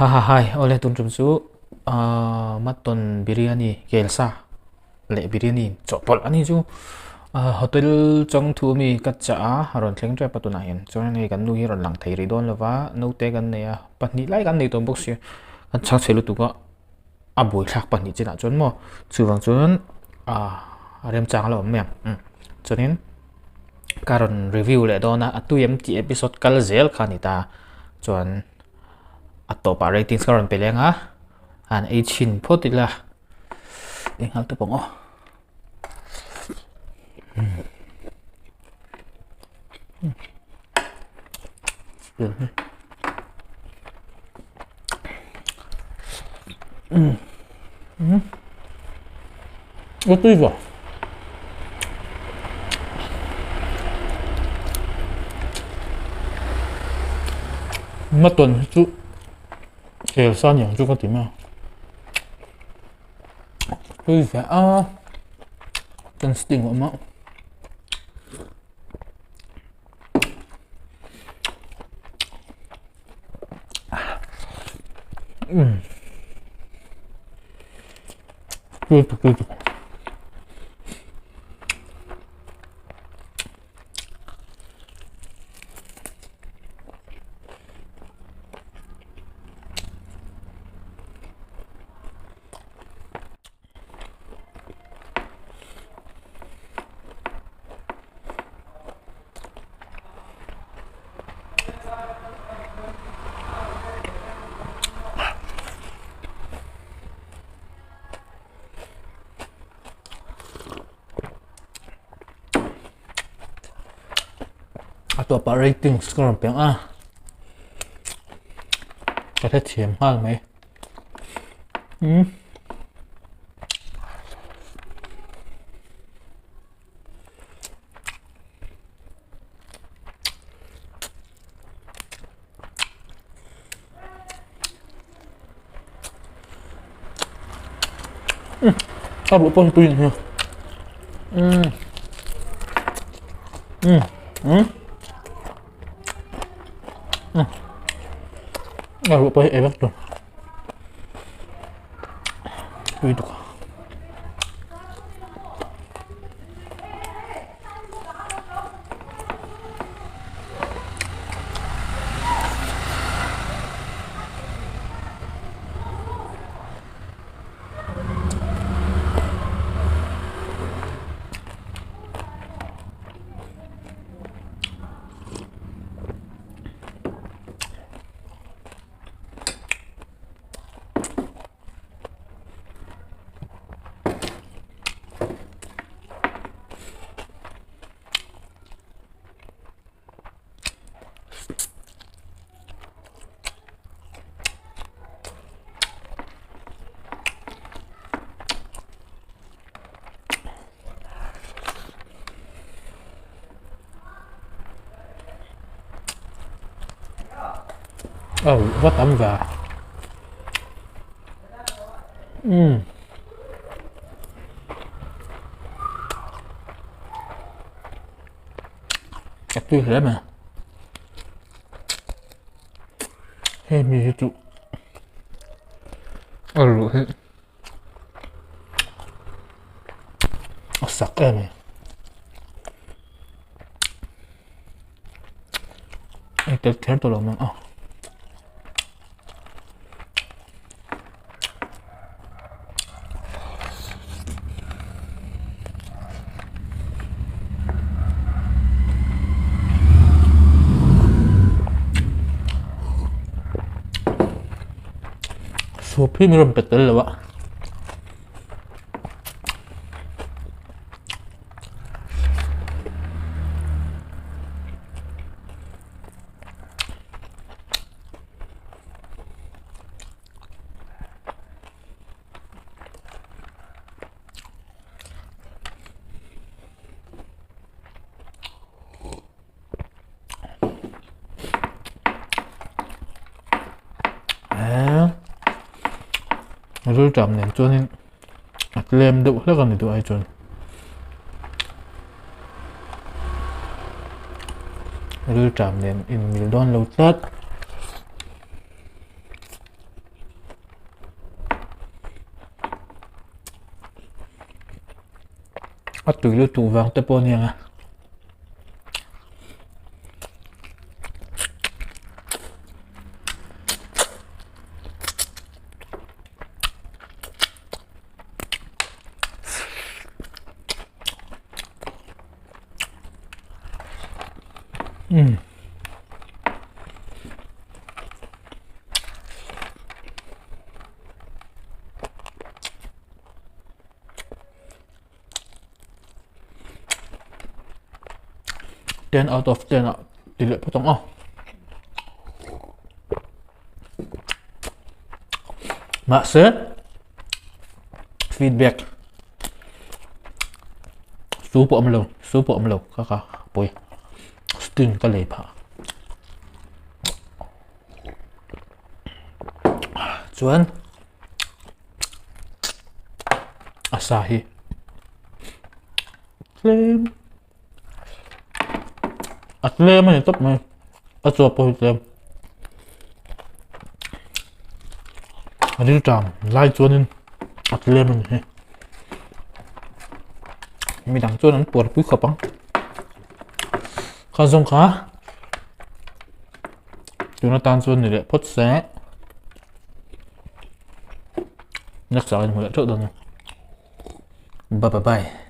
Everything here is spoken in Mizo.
Ha ha hai awle tun tum chu ah mutton biryani kelsa leh biryani chawhpawlh a ni chu ah hotel chang thu ami ka chah a a rawn thleng tep a tunah hian chuan hei kan nu hi a rawn lang thei rih dawn lova naute kan nei a pahnih lai kan nei tawh bawk sia kan chhang chhe lutuk a a buaithlak pahnih chinah chuan maw chuvang chuan ah a remchang a lo awm mai ang umm chuanin. Ka rawn review leh dawn a, a tui em tih episode kal zel kha a ni ta. Chuan a tawpah ratings ka rawn pe leng a, han ei chhin phawt ila eng nghal tawp ang aw. A tui vah. Mutton hi chu kel sa niang chu ka ti mai a. Tui ve a, chuan sting a awm a. A tawpah ratings ka rawn piang a ka hrethiam nghal mai umm. A ruh pawn tui nia. Umm. Umm. Umm. Umm. A ruh pawh hi ei vek tur. Tui tuk. Aw va tam ve umm a tui hle mai hei mi hi chu a luh hi a sak em a ni. Ei tel kher tawh lo mang a. Soup hi min rawn pe tel lo a. Rilṭam nen chuanin a tlem deuh hlek a ni duh ai chuan rilṭam nen inmil dawn lo tlat. A tui lutuk vang te pawh a ni ang a. Umm. 10 out of 10 ah ti leh phawt ang aw. Mahse feedback su pawh awm lo su pawh awm lo kha kha pawi sting ka lei phah. Chuan a sa hi tlem a tlem a ni tawp mai a chaw pawh hi tlem a rilṭam lai chuanin a tlem a ni hi midang chuan an puarpui khawp ang kha zawng kha tuna tan chuan ni leh phawt se. Next ah in hmu leh theuh dawn a ni. Bye bye.